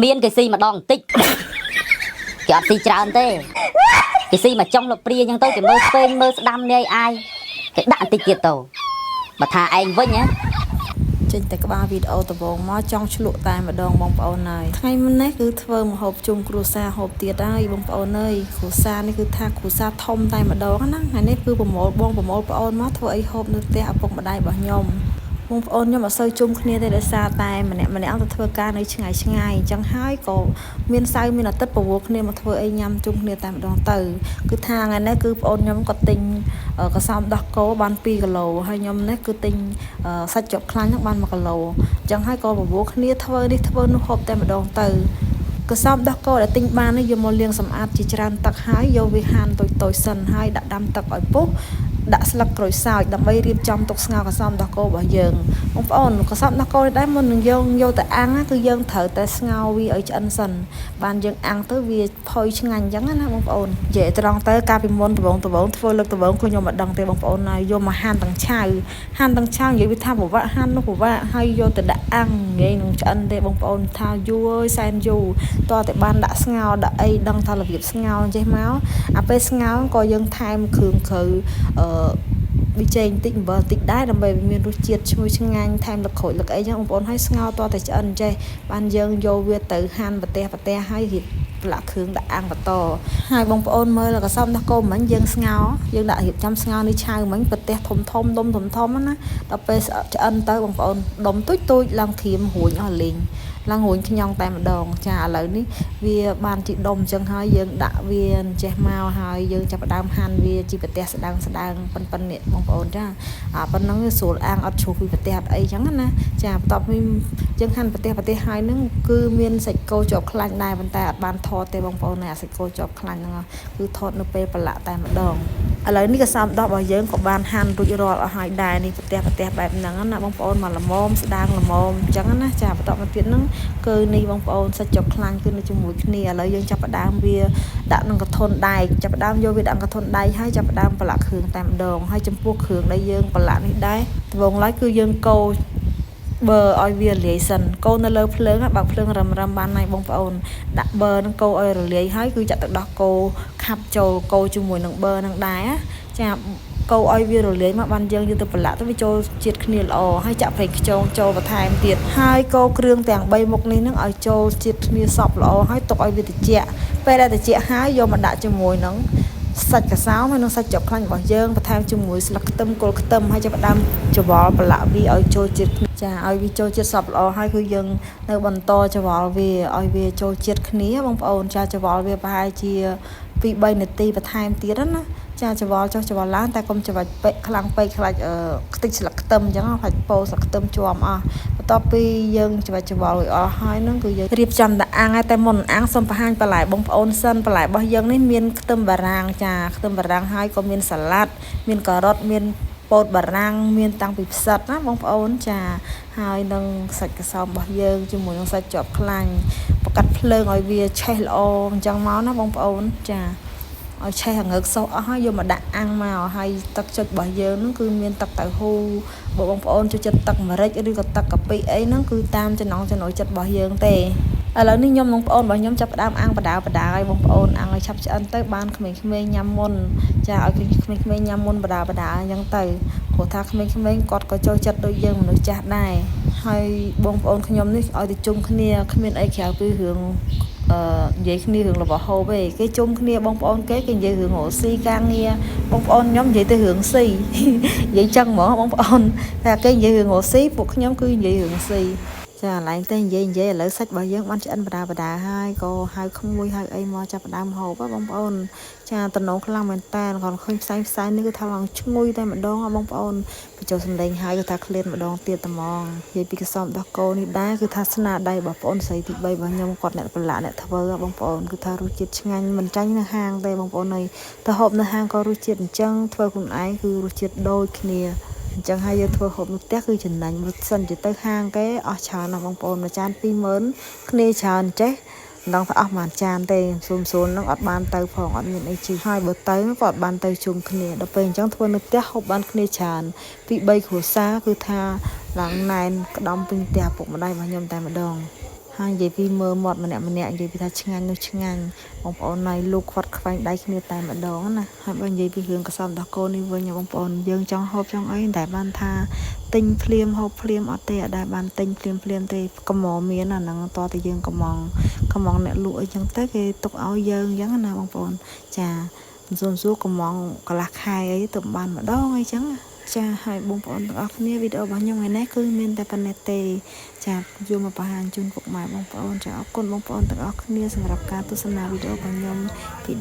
មានគេស៊ីម្ដងបន្តិចគេអត់ស៊ីច្រើនទេគេស៊ីមកចុងលោកព្រាអញ្ចឹងទៅគេមើលស្ពេងមើលស្ដាំនាយអាយគេដាក់បន្តិចទៀតទៅបើថាឯងវិញណា ចេញតែក្បាលវីដេអូដំបូងមកចង់ឆ្លក់តែម្ដងបងប្អូនហើយថ្ងៃមុននេះគឺធ្វើម្ហូបជុំគ្រួសារហូបទៀតហើយបងប្អូនអើយគ្រួសារនេះគឺថាគ្រួសារធំតែម្ដងណាថ្ងៃនេះគឺប្រមូលបងប្រមូលប្អូនមកធ្វើអីហូបនៅផ្ទះឪពុកម្ដាយរបស់ខ្ញុំបងប្អូនខ្ញុំអត់សូវជុំគ្នាទេដោយសារតែម្នាក់ម្នាក់ទៅធ្វើការនៅឆ្ងាយឆ្ងាយអញ្ចឹងហើយក៏មានសៅរ៍មានអាទិត្យប្រវល់គ្នាមកធ្វើអីញ៉ាំជុំគ្នាតែម្ដងទៅគឺថាថ្ងៃនេះគឺប្អូនខ្ញុំក៏ទិញកសោមដោះគោបាន2គីឡូហើយខ្ញុំនេះគឺទិញសាច់ជាប់ខ្លាញ់ហ្នឹងបាន1គីឡូអញ្ចឹងហើយក៏ប្រវល់គ្នាធ្វើនេះធ្វើនោះហូបតែម្ដងទៅកសោមដោះគោដែលទិញបាននេះយកមកលាងសម្អាតជាច្រើនទឹកហើយយកវាហាន់តូចៗសិនហើយដាក់ដាំទឹកឲ្យពុះដាក់ស្លឹកក្រូចសើចដើម្បីរៀបចំទុកស្ងោរកសោមដោះគោរបស់យើងបងប្អូនកសោមដោះគោនេះដែរមុននឹងយើងយកទៅអាំងណាគឺយើងត្រូវតែស្ងោរវាឲ្យឆ្អិនសិនបានយើងអាំងទៅវាផុយឆ្ងាញ់អញ្ចឹងណាបងប្អូននិយាយត្រង់ទៅកាលពីមុនដំបងដំបងធ្វើលើកដំបងគឺខ្ញុំមិនដឹងទេបងប្អូនណាយកមកហាន់ទាំងឆៅហាន់ទាំងឆៅនិយាយវាថាពិបាកហាន់នោះពិបាកហើយយកទៅដាក់អាំងនិយាយនឹងឆ្អិនទេបងប្អូនថាយូរអើយសែនយូរតើតែបានដាក់ស្ងោរដាក់អីដឹងថារបៀបស្ងោរចេះមកអាពេលស្ងោរក៏យើងថែមគ្រឿងក្រៅអឺប៊ីចេងបន្តិចអំបិលបន្តិចដែរដើម្បីវាមានរសជាតិឈ្ងុយឆ្ងាញ់ថែមលក្រូចលឹកអីចឹងបងប្អូនហើយស្ងោរតតែឆ្អិនចេះបានយើងយកវាទៅហាន់ប្រទេសប្រទេសហើយរៀបប្រឡាក់គ្រឿងដាក់អាំងបន្តហើយបងប្អូនមើលកសោមដោះគោមិញយើងស្ងោរយើងដាក់រៀបចំស្ងោរនេះឆៅមិញប្រទេសធំធំដុំធំធំណាដល់ពេលឆ្អិនទៅបងប្អូនដុំទូចទូចឡើងក្រៀមរួញអស់លេងឡើងរួញខ្ញងតែម្ដងចាឥឡូវនេះវាបានជាដុំអញ្ចឹងហើយយើងដាក់វាចេះមកហើយយើងចាប់ផ្ដើមហាន់វាជាប្រទេសស្ដើងស្ដើងប៉ុនប៉ុននេះបងប្អូនចាអាប៉ុណ្ណឹងវាស្រួលអាំងអត់ជ្រុះពីប្រទេសអត់អីចឹងណាចាបន្ទាប់ពីយើងហាន់ប្រទេសប្រទេសហើយហ្នឹងគឺមានសាច់គោជាប់ខ្លាញ់ដែរប៉ុន្តែអត់បានថតទេបងប្អូនណាសាច់គោជាប់ខ្លាញ់ហ្នឹងគឺថតនៅពេលប្រឡាក់តែម្ដងឥឡូវនេះកសោមដោះរបស់យើងក៏បានហាន់រួចរាល់អស់ហើយដែរនេះប្រទេសប្រទេសបែបហ្នឹងណាបងប្អូនមកល្មមស្ដើងល្មមអញ្ចឹងណាចាបន្តមកទៀតហ្នឹងគឺនេះបងប្អូនសាច់ជាប់ខ្លាញ់គឺនៅជាមួយគ្នាឥឡូវយើងចាប់ផ្ដើមវាដាក់នឹងកធនដែកចាប់ផ្ដើមយកវាដាក់កធនដែកហើយចាប់ផ្ដើមប្រឡាក់គ្រឿងតែម្ដងហើយចំពោះគ្រឿងដែលយើងប្រឡាក់នេះដែរដំបូងឡើយគឺយើងកូរប៊ឺឲ្យវារលាយសិនកូរនៅលើភ្លើងបើកភ្លើងរឹមរឹមបានហើយបងប្អូនដាក់ប៊ឺនឹងកូរឲ្យរលាយហើយគឺចាក់ទឹកដោះគោខាប់ចូលកូរជាមួយនឹងប៊ឺនឹងដែរចាកូរឲ្យវារលាយមកបានយើងយកទៅប្រឡាក់ទៅវាចូលជាតិគ្នាល្អហើយចាក់ប្រេងខ្យងចូលបន្ថែមទៀតហើយកូរគ្រឿងទាំង3មុខនេះនឹងឲ្យចូលជាតិគ្នាសព្វល្អហើយទុកឲ្យវាត្រជាក់ពេលដែលត្រជាក់ហើយយកមកដាក់ជាមួយនឹងសាច់កសោមហើយនិងសាច់ជាប់ខ្លាញ់របស់យើងបន្ថែមជាមួយស្លឹកខ្ទឹមគល់ខ្ទឹមហើយចាប់ផ្ដើមច្របល់ប្រឡាក់វាឲ្យចូលជាតិគ្នាចាឲ្យវាចូលជាតិសព្វល្អហើយគឺយើងនៅបន្តច្របល់វាឲ្យវាចូលជាតិគ្នាបងប្អូនចាច្របល់វាប្រហែលជា2 3នាទីបន្ថែមទៀតណាចាច្របល់ចុះច្របល់ឡើងតែកុំច្របាច់ពេកខ្លាំងពេកខ្លាចខ្ទេចស្លឹកខ្ទឹមអញ្ចឹងខ្លាចពោស្លឹកខ្ទឹមជាប់អស់បន្ទាប់ពីយើងច្របាច់ច្របល់រួចអស់ហើយហ្នឹងគឺយើងរៀបចំដាក់អាំងហើយតែមុនអាំងសូមបង្ហាញបន្លែបងប្អូនសិនបន្លែរបស់យើងនេះមានខ្ទឹមបារាំងចាខ្ទឹមបារាំងហើយក៏មានសាឡាត់មានការ៉ុតមានពោតបារាំងមានតាំងពីផ្សិតណាបងប្អូនចាហើយនឹងសាច់កសោមរបស់យើងជាមួយនឹងសាច់ជាប់ខ្លាញ់បកាត់ភ្លើងឲ្យវាឆេះល្អអញ្ចឹងមកណាបងប្អូនចាឲ្យឆេះងើកសោះអស់ហើយយកមកដាក់អាំងមកហើយទឹកចុចរបស់យើងហ្នឹងគឺមានទឹកតៅហ៊ូបើបងប្អូនចូលចិត្តទឹកម្រេចឬក៏ទឹកកាពិអីហ្នឹងគឺតាមចំណង់ចំណូលចិត្តរបស់យើងទេឥឡូវនេះខ្ញុំនិងប្អូនរបស់ខ្ញុំចាប់ផ្ដើមអាំងបដាបដាឲ្យបងប្អូនអាំងឲ្យឆាប់ឆ្អិនទៅបានក្មេងៗញ៉ាំមុនចាឲ្យក្មេងៗញ៉ាំមុនបដាបដាអញ្ចឹងទៅព្រោះថាក្មេងៗគាត់ក៏ចូលចិត្តដូចយើងមនុស្សចាស់ដែរហើយបងប្អូនខ្ញុំនេះឲ្យទៅជុំគ្នាគ្មានអីក្រៅពីរឿងអឺនិយាយគ្នារឿងរបស់ហូបទេគេជុំគ្នាបងប្អូនគេគេនិយាយរឿងរកស៊ីការងារបងប្អូនខ្ញុំនិយាយទៅរឿងស៊ីនិយាយចឹងហ្មងបងប្អូនតែគេនិយាយរឿងរកស៊ីពួកខ្ញុំគឺនិយាយរឿងស៊ីចាកន្លែងទេនិយាយនិយាយឥឡូវសាច់របស់យើងបានឆ្អិនបដាបដាហើយក៏ហៅក្មួយហៅអីមកចាប់ផ្ដើមហូបបងប្អូនចាតំណងខ្លាំងមែនតើគាត់ឃើញផ្សែងផ្សែងនេះគឺថាឡើងឈ្ងុយតែម្ដងបងប្អូនបញ្ចុះសម្លេងហើយគឺថាឃ្លានម្ដងទៀតត្មងនិយាយពីកសោមដោះគោនេះដែរគឺថាស្នាដៃរបស់ប្អូនស្រីទី3របស់ខ្ញុំគាត់អ្នកប្រឡាក់អ្នកធ្វើបងប្អូនគឺថារសជាតិឆ្ងាញ់មិនចាញ់នៅហាងទេបងប្អូនអើយទៅហូបនៅហាងក៏រសជាតិអញ្ចឹងធ្វើខ្លួនឯងគឺរសជាតិដូចគ្នាអញ្ចឹងហើយយើងធ្វើហូបនៅផ្ទះគឺចំណេញបើសិនជាទៅហាងគេអស់ច្រើនណាស់បងប្អូនមួយចាន20000គ្នាច្រើនចេះមិនដឹងថាអស់ប៉ុន្មានចានទេស៊ុមស៊ូនហ្នឹងអត់បានទៅផងអត់មានអីជិះហើយបើទៅក៏អត់បានទៅជុំគ្នាដល់ពេលអញ្ចឹងធ្វើនៅផ្ទះហូបបានគ្នាច្រើនពី3គ្រួសារគឺថាឡើងណែនក្តំពេញផ្ទះពុកម្ដាយរបស់ខ្ញុំតែម្ដង ហើយនិយាយពីមើលមាត់ម្នាក់ម្នាក់និយាយពីថាឆ្ងាញ់នោះឆ្ងាញ់បងប្អូនហើយលោកខ្វាត់ខ្វែងដៃគ្នាតែម្ដងណាហើយបើនិយាយពីរឿងកសោមដោះគោនេះវិញបងប្អូនយើងចង់ហូបចង់អីតែបានថាទិញភ្លាមហូបភ្លាមអត់ទេអត់ដែលបានទិញភ្លាមភ្លាមទេកំមមានអាហ្នឹងតតែយើងកំងកំងអ្នកលក់អីចឹងទៅគេទុកឲ្យយើងអញ្ចឹងណាបងប្អូនចាសួនសួរកំងកន្លះខែអីទៅបានម្ដងអីចឹងចាហើយបងប្អូនទាំងអស់គ្នាវីដេអូរបស់ខ្ញុំថ្ងៃនេះគឺមានតែប៉ុណ្ណេះទេចាយកមកបង្ហាញជូនពុកម៉ែបងប្អូនចាអរគុណបងប្អូនទាំងអស់គ្នាសម្រាប់ការទស្សនាវីដេអូរបស់ខ្ញុំពី